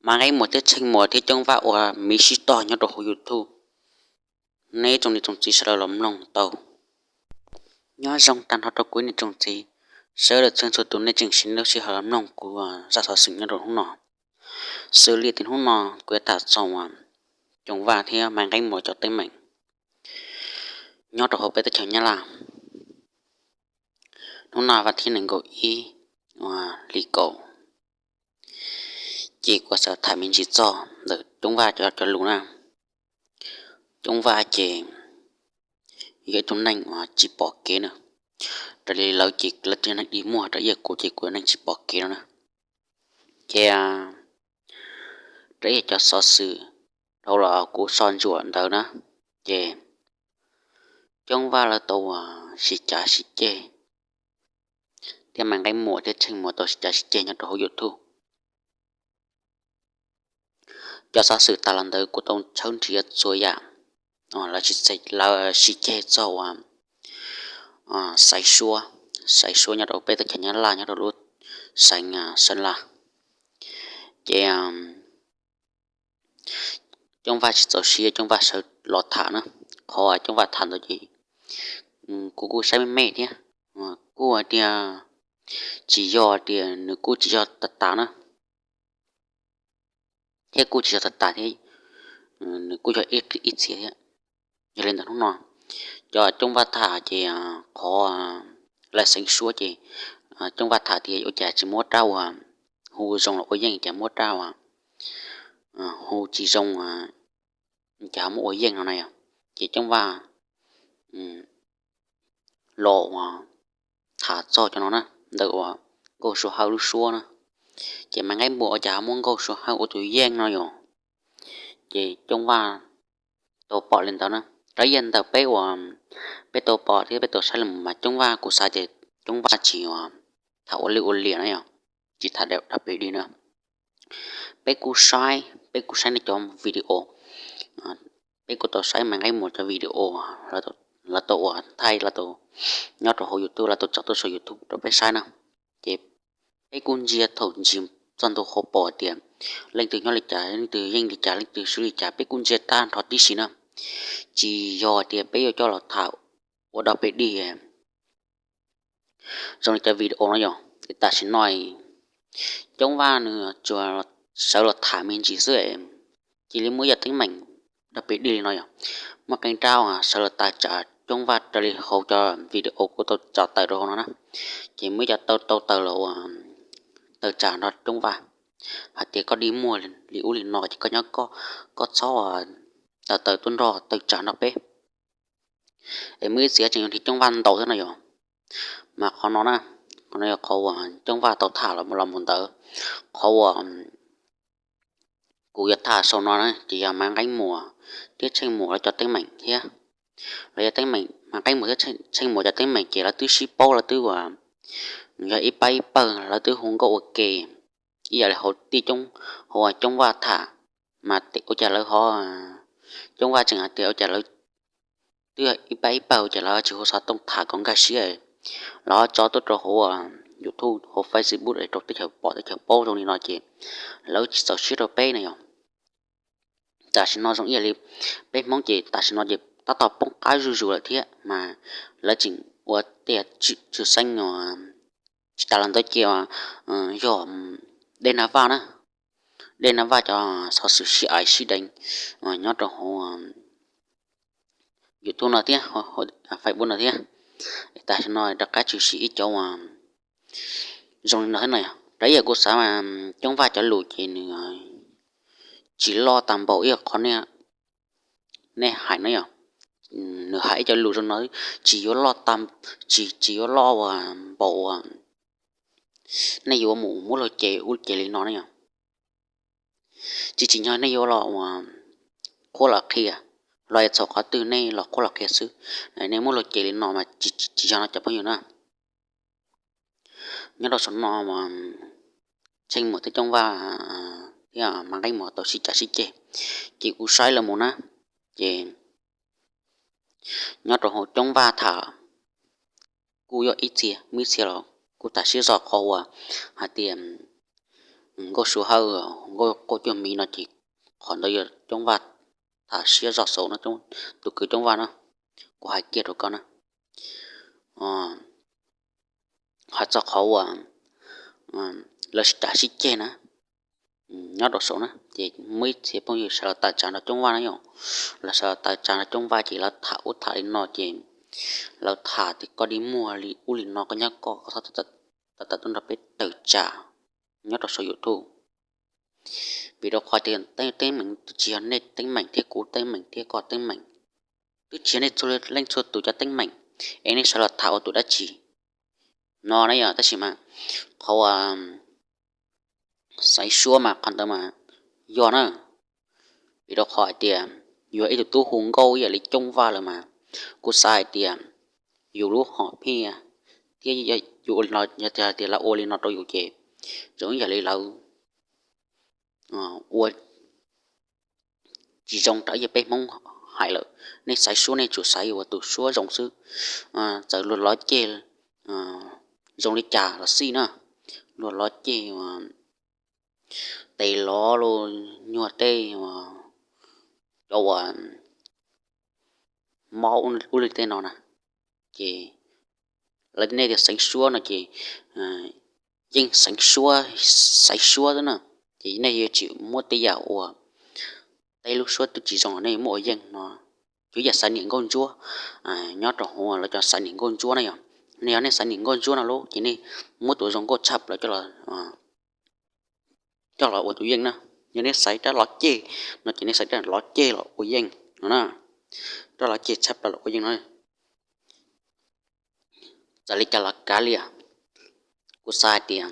Maiv Nqeeb Muas thiab Tsheej Muas thiab Coob Vaj ua miv sib tog nyob rau hauv YouTube. Nej tsoom niam tsoom txiv sawv daws los mloog tau. Nyob zoo tag nrho rau kuv ib niam tsoom txiv, sawv daws txhua txhua tus nej tseem siv lub sij hawm los mloog kuv zaj xov xwm nyob rau hnub no. Xws li tias hnub no kuv yuav tham txog Coob Vaj thiab Maiv Nqeeb Muas cov teeb meem nyob rau hauv peb teb chaws Nyab Laj. Hnub no vas thib nees nkaum ib hli kaum, ces kuv xav tham me ntsis txog ntawm Coob Vaj cov cov lus na. Coob Vaj ces yog ib tug neeg uas tsis pom kev na, raws li lawv ces lawv tib neeg dig muag, raws ib yam kuv ces kuv yog neeg tsis pom kev no na. Ces raws ib yam cov xov xwm dhau los kuv soj ntsuam ntawd na, ces Coob Vaj lawv tau sib cav sib ceg, thiab Maiv Nqeeb Muas thiab Tsheej Muas tau sib cav sib ceg nyob rau hauv YouTube. Cov xov xwm tas los ntawd kuv tau tshawb nrhiav txhua yam, lawv sib ceg txog uas xaiv suab, xaiv suab nyob rau peb teb chaws Nyab Laj nyob rau lub xeev Xeeb Las. Ces Coob Vaj tsis txaus siab, Coob Vaj sawv los tham na. Qhov Coob Vaj tham ntawd ces kuv kuj saib me me thiab, kuj hais tias tsis yog tias nws kuj tsis yog tas tas na, thiab kuj tsis yog tas tas thiab, nws kuj yog ib txhia thiab. Yog li ntawd hnub no cov Coob Vaj tham ces qhov lawv xaiv suab ces Coob Vaj tham tias ua cas tsis muab rab uas hu zoo los ua yeej, cas muab rab uas hu tsis zoo, cas ho muab ua yeej no na yom. Ces Coob Vaj los uas tham txog cov no na, ntawm uas Nkauj Suav Hawj lub suab na. Ces Maiv Nqeeb Muas ua cas ho muab Nkauj Suav Hawj ua tus yeej no yom. Ces Coob Vaj tau pom li ntawd na, raws ib yam ntawm peb uas peb tau pom thiab peb tau saib los mas Coob Vaj kuv xav tias Coob Vaj tsis tham ua lwj ua liam na yom, tsis tham dab phem dig na. Peb kuj saib, peb kuj saib nej cov video, peb kuj tau saib Maiv Nqeeb Muas cov video, lawv tau ua thaij, lawv tau nyob rau hauv YouTube, lawv tau tso tuaj saum YouTube rau peb saib na. Ces peb kuj ntsia thaum ntsis txog ntua qhov pom tias leej twg nyob li cas, leej twg yeej li cas, leej twg swb li cas, peb kuj ntsia tag nrho tib si na. Tsis yog tias peb yuav coj los tham ua dab phem dig zoo li cov video no yom. Tam sim no Coob Vaj nws tsuas sawv los tham me ntsis xwb, cia li muab cov teeb meem dab phem dig li no yom. Muaj qee rab sawv los tawm tsam Coob Vaj raws li hauv cov video kuv tau tso tawm rau hauv no na. Ces muaj ib co tau tawm los ua tawm tsam nrog Coob Vaj hais tias koj dig muag li ub li no ces koj nyob, koj txhob tawm tawm tuaj nrog tawm tsam nrog peb. Es muaj ib txhia tseem yuav nrhiav Coob Vaj ntaus thiab no yom. Mas qhov no na, qhov no yog qhov uas Coob Vaj tau tham los mus ntawd. Qhov uas kuv yuav tham saum no na ces yog Maiv Nqeeb Muas thiab Tsheej Muas lawv cov teeb meem thiab. Lawv cov teeb meem, Maiv Nqeeb Muas thiab Tsheej Muas cov teeb meem ces lawv twb sib paub, lawv twb uas yog ib pab ib pawg, lawv twb hu nkauj ua ke ib yam li hauv tij Coob, hauv Coob Vaj tham. Mas ua cas lawv ho, Coob Vaj tseem hais tias ua cas lawv twb yog ib pab ib pawg ua cas lawv tsis hu xov tooj tham kom nkag siab, lawv tso tuaj rau hauv YouTube, hauv Facebook rau teb chaws pom teb chaws paub zoo li no ces lawv tsis txaus siab rau peb na yom. Tam sim no zoo ib yam li peb Hmoob ces tam sim no ces tab tom poob qab zuj zus lawm thiab mas lawv tseem ua tej tshwj xeeb, tsis tas los ntawd ces yog Dej Nag Vaj na. Dej Nag Vaj cov xov xwm sib aiv sib deev nyob rau hauv YouTube no thiab, Facebook no thiab. Tam sim no rov qab tshwm sim ib co zoo li no thiab no yog raws ib yam kuv xav, Coob Vaj cov lus ces nws tsis loj tag npaum ib yam qhov nej hais na yom. Nws hais ib co lus zoo no tsis yuav loj tag, tsis, tsis yuav loj uas npaum uas nej yuav mus muab luag ces ub ces li no na yom. Tsis tsim nyog nej yuav los uas qhuab los qhia, los txhaum qhov twg nej los qhuab los qhia xwb, nej muab luag ces li no mas tsis yog no cov phooj ywg na. Nyob rau saum no Tsheej Muas thiab Coob Vaj thiab Maiv Nqeeb Muas tau sib cav sib ceg, ces kuv saib lawm mus na, ces nyob rau hauv Coob Vaj tham kuj yog ib txhia, muaj ib txhia los kuj tham siab zog qhov uas hais tias Nkauj Suav Hawj, quaj quaj cuag miv no ces qhov ntawd yog Coob Vaj tham siab zog saud no, tus kwv Coob Vaj na, kuv hais kiag rau koj na. Hais txog qhov uas lawv sib cav sib ceg na, nyob rau saud na ces muaj ib txhia phooj ywg sawv los tawm tsam nrog Coob Vaj na yom. Lawv sawv los tawm tsam nrog Coob Vaj ces lawv tham ub tham li no ces lawv tham tias koj dig muag li ub li no, koj nyob koj, koj txhob tawm tuaj nrog peb tawm tsam nyob rau saum YouTube. Vim rau qhov tias teeb meem twb tsis yog nej teeb meem thiab kuv teeb meem thiab koj teeb meem, twb tsis yog nej txhua leej txhua tus cov teeb meem, es nej sawv los tham ua tus dab tsi no na yom. Tab sis mas qhov uas xaiv suab mas qhov ntawd mas yog na, vim rau qhov hais tias yog ib tug tub hu nkauj ib yam li Coob Vaj lawm mas kuv xav hais tias yus lub hom phiaj thiab yus ua li no, yog tias lawv ua li no rau yus ces zoo ib yam li lawv ua tsis zoo raws li peb Hmoob hais lawm. Nej xaiv suab nej tsuas xaiv ua tus suab zoo xwb, txawm luag lov ceg zoo li cas los xij na, luag lov ceg tes lov los nyuag tej cov uas mob ub li tej no na, ces lawv nej tias xaiv suab no ces yeej xaiv suab, xaiv suab xwb na, ces nej yuav tsis muab tej yam uas tej lub suab twb tsis zoo nej muab ua yeej no. Yuav yam xaiv niam nkauj ntsuab, nyob rau hauv lawv cov xaiv niam nkauj ntsuab na yom, nej yog nej xaiv niam nkauj ntsuab no lub ces nej muab tus zoo nkauj tshaj plaws coj los ua tus yeej na. Yog nej xaiv rab lov ceg no ces nej xaiv rab lov ceg los ua yeej no na, rab lov ceg tshaj plaws los ua yeej no. Txawm li cas los kav liam, kuv xav hais tias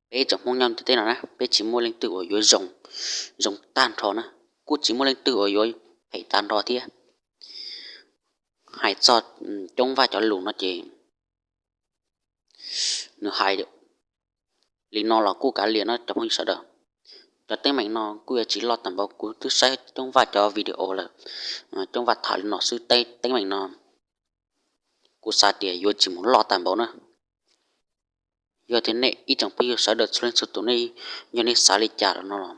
peb tsoom Hmoob nyob ntiaj teb no na peb tsis muaj leej twg uas yuav zoo, zoo tag nrho na, kuj tsis muaj leej twg uas yuav phem tag nrho thiab. Hais txog Coob Vaj cov lus no ces nws hais li no los kuj kav liam no cov phooj ywg sawv daws. Cov teeb meem no kuj yuav tsis loj tag npaum, kuv twb saib Coob Vaj cov video lawm, Coob Vaj tham li no xwb, teeb meem no kuv xav tias yuav tsis mus loj tag npaum na. Yog tias nej ib tsoom phooj ywg sawv daws txhua leej txhua tus nej, yog nej xav li cas los no los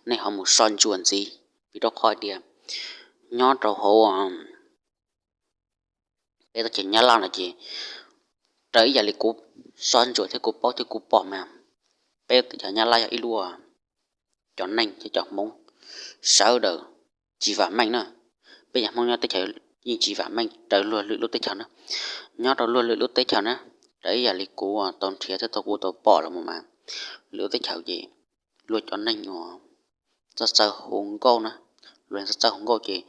nej ho mus soj ntsuam ntxiv, vim rau qhov tias nyob rau hauv peb teb chaws Nyab Laj no ces raws ib yam li kuv soj ntsuam thiab kuv paub thiab kuv pom mas peb teb chaws Nyab Laj yog ib lub cov neeg thiab cov Hmoob sawv daws tsis vam meej na. Peb cov Hmoob nyob teb chaws yeej tsis vam meej raws luag lwm lub teb chaws na. Nyob rau luag lwm lub teb chaws na, raws ib yam li kuv tau nrhiav thiab tau kuv tau pom los mas lwm lub teb chaws ces luag cov neeg uas txawj txawj hu nkauj na, luag txawj txawj hu nkauj ces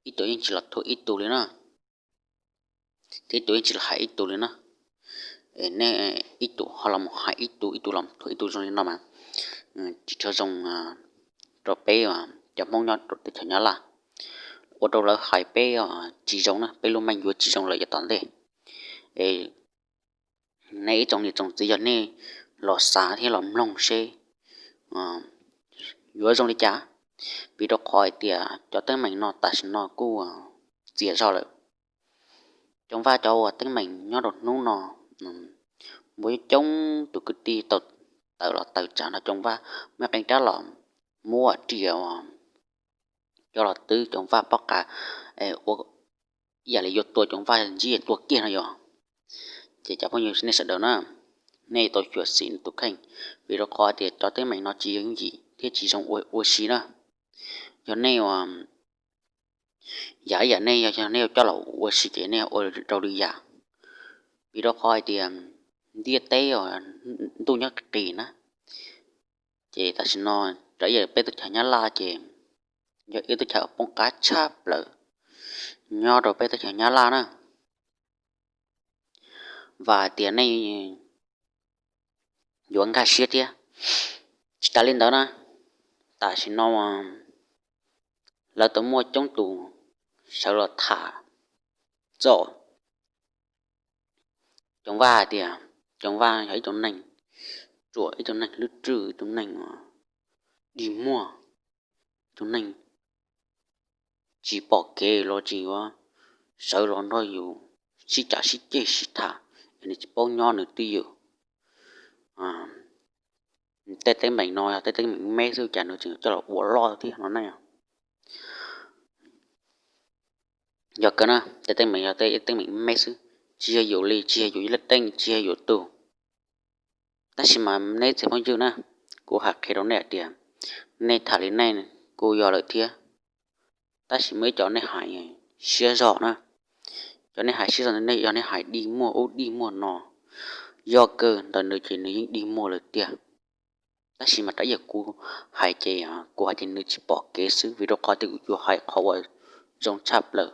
ib tug yeej tsis los thuam ib tug li na, thiab ib tug yeej tsis los hais ib tug li na. Nej ib tug ho los hais ib tug, ib tug los thuam ib tug zoo li no mas tsis tshua zoo rau peb cov Hmoob nyob rau teb chaws Nyab Laj, ua rau lawv hais peb tsis zoo na, peb lub meej yuav tsis zoo lawm yav tom ntej. Nej ib tsoom niam tsoom txiv yog nej los xav thiab los mloog seb yuav zoo li cas, vim rau qhov hais tias cov teeb meem no tam sim no kuj txias zog lawm. Cov Vaj cov uas teeb meem nyob rau hnub no, muaj coob tus kwv tij tau tawm los tawm tsam nrog Cov Vaj, muaj qee rab los muab riam coj los twb Cov Vaj pob qa, ua ib yam li yuav tua Cov Vaj ntsib tua kiag no yog. Ces cov phooj ywg nej sawv daws na, nej tau xyuam xim nws tus kheej, vim rau qhov tias cov teeb meem no tsis yooj yim thiab tsis zoo ua si na. Yog nej ua, yam ib yam nej yog nej yuav coj los ua si ces nej ua rau lwm yam, vim rau qhov hais tias ntiaj teb ntuj nyob qis na, ces tam sim no raws ib yam peb teb chaws Nyab Laj ces yog ib teb chaws poob qab tshaj plaws nyob rau peb teb chaws Nyab Laj na. Vam hais tias nej yuav nkag siab thiab. Tsis tas li ntawd na, tam sim no lawv tau muaj coob tus sawv los tham txog Cov Vaj hais tias Cov Vaj yog ib tug neeg ruam, ib tug neeg lwj rwj, ib tug neeg dig muag, ib tug neeg tsis pom kev los tsis yuav sawv los nrog yus sib cav sib ceg sib tham, es nws tsis paub nyob nws twj ywm. Tej teeb meem no yog tej teeb meem me xwb cas nws tseem coj los ua loj thiab no ne. Yog kawg na, tej teeb meem yog tej teeb meem me xwb, tsis yog yus li, tsis yog yus ib leej teeb, tsis yog yus tug. Tab sis mas nej txiv phooj ywg na, kuv hais qhia rau nej hais tias, nej tham li nej kuj yog lawm thiab, tab sis muaj ib cov nej hais siab zog na, cov nej hais siab zog nej yog nej hais dig muag ub dig muag no, yog kawg ntawm nws ces nws yeej dig muag lawm tiag. Tab sis mas raws ib yam kuv hais ces, kuv hais tias nws tsis pom kev xwb, vim rau qhov tias kuv yuav hais qhov uas zoo tshaj plaws,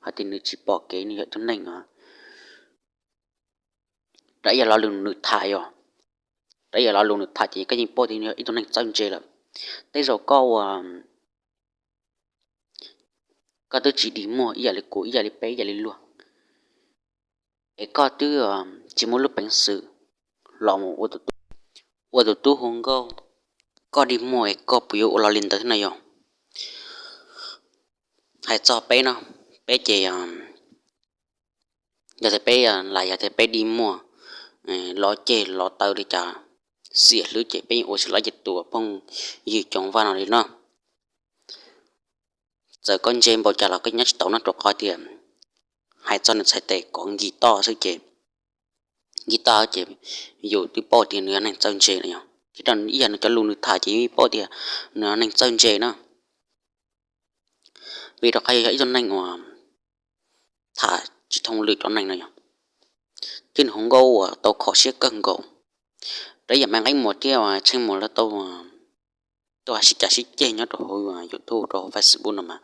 hais tias nws tsis pom kev, nws yog ib tug neeg raws ib yam lo lus nws tham yog, raws ib yam lo lus nws tham ces koj yeej paub tias nws yog ib tug neeg txawj ntse lawm. Tej zaum koj ua, koj twb tsis dig muag ib yam li kuv, ib yam li peb, ib yam li luag, es koj twb tsis muaj lub peev xwm los mus ua tus tub hu nkauj, koj dig muag es koj puas yuav ua los li ntawd thiab no yog? Hais txog peb no, peb ces yog tias peb, lam yog tias peb dig muag, lov ceg lov taw li cas, xiam hlwb ces peb yeej ua tsis lov ces tus phooj ywg Coo Vaj no li no. Txawm koj ntse npaum cas los koj nyob tsis tau no, rau qhov tias hais txog nws txhais tes kom nkig toj xwb ces, nkig toj ces yus twb paub tias nws yog neeg txawj ntse no yog, thiab ib yam nws cov lus nws tham ces yeej paub tias nws yog neeg txawj ntse na. Vim rau qhov yog ib tug neeg uas tham tsis thooj lwm cov neeg no yog, thiab nws hu nkauj uas tau kho siab kawg nkaus. Raws ib yam me nqeeb muas thiab tsheej muas lawv tau, tau hais sib cav sib ceg nyob rau hauv YouTube rau hauv Facebook no mas,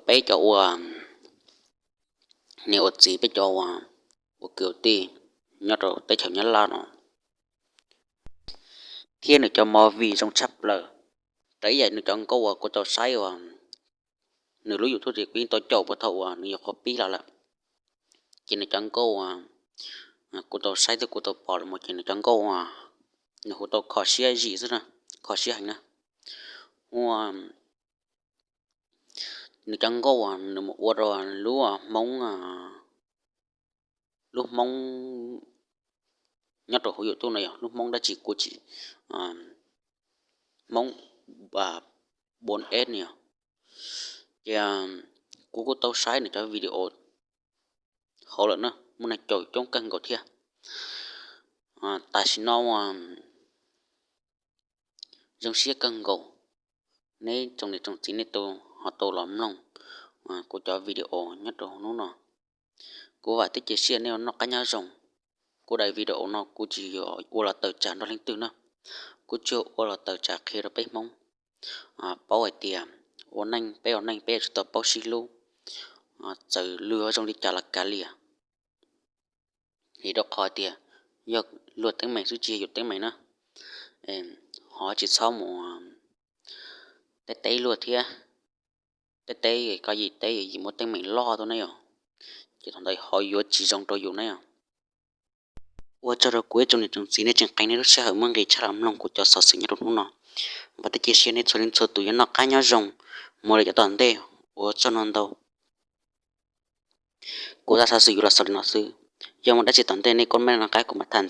peb cov ua niam ua txiv, peb cov ua kwv ua tij nyob rau teb chaws Nyab Laj no, thiab nws cov movie zoo tshaj plaws. Raws ib yam nws cov nkauj uas kuv tau saib uas nws lub YouTube ces kuv yeej tau caum puag thaum uas nws nyuam qhuav pib los lawm. Ces nws cov nkauj uas kuv tau saib thiab kuv tau pom los mus ces nws cov nkauj uas nws hu tau kho siab zim xwb, kho siab heev na. Ua nws cov nkauj uas nws mus ua rau lub Hmoob, lub Hmoob nyob rau hauv YouTube no yog lub Hmoob dab tsi kuv tsis, Hmoob Bon Es no yog. Ces kuv kuj tau saib nws cov video hauv lawm na, muaj neeg caum coob kawg nkaus thiab. Tam sim no zoo siab kawg nkaus, neb tsoom niam tsoom txiv nej tau ho tau los mloog kuv cov video nyob rau hnub no. Kuv vam thiab cia siab nej ua noj qab nyob zoo. Kuv daim video no kuv tsis yog ua los tawm tsam nrog leej twg na, kuv tsuas ua los tawm tsam qhia rau peb Hmoob paub hais tias ua neej, peb ua neej peb yuav tsum tau paub sib hlub, txawm luag zoo li cas los kav liam. Vim rau qhov tias yog luag teeb meem xwb tsis yog yus teeb meem na, ho tsis txhob mus teb teb luag thiab. Teb teb koj yim teb yim muaj teeb meem loj tuaj ne yom, ces thaum ntawd ho yuav tsis zoo rau yus ne yom. Ua tsaug rau kuv ib tsoom niam tsoom txiv nej tseem qee nej lub sij hawm muaj nqis tshaj los mloog kuv cov xov xwm nyob rau hnub no. Vam thiab cia siab nej txhua leej txhua tus yuav noj qab nyob zoo mus li cov tom ntej. Ua tsaug no ntau. Kuv zaj xov xwm yuav los xaus li no xwb. Yog muaj dab tsi tom ntej nej comment noj qab kuv mam tham ntxiv.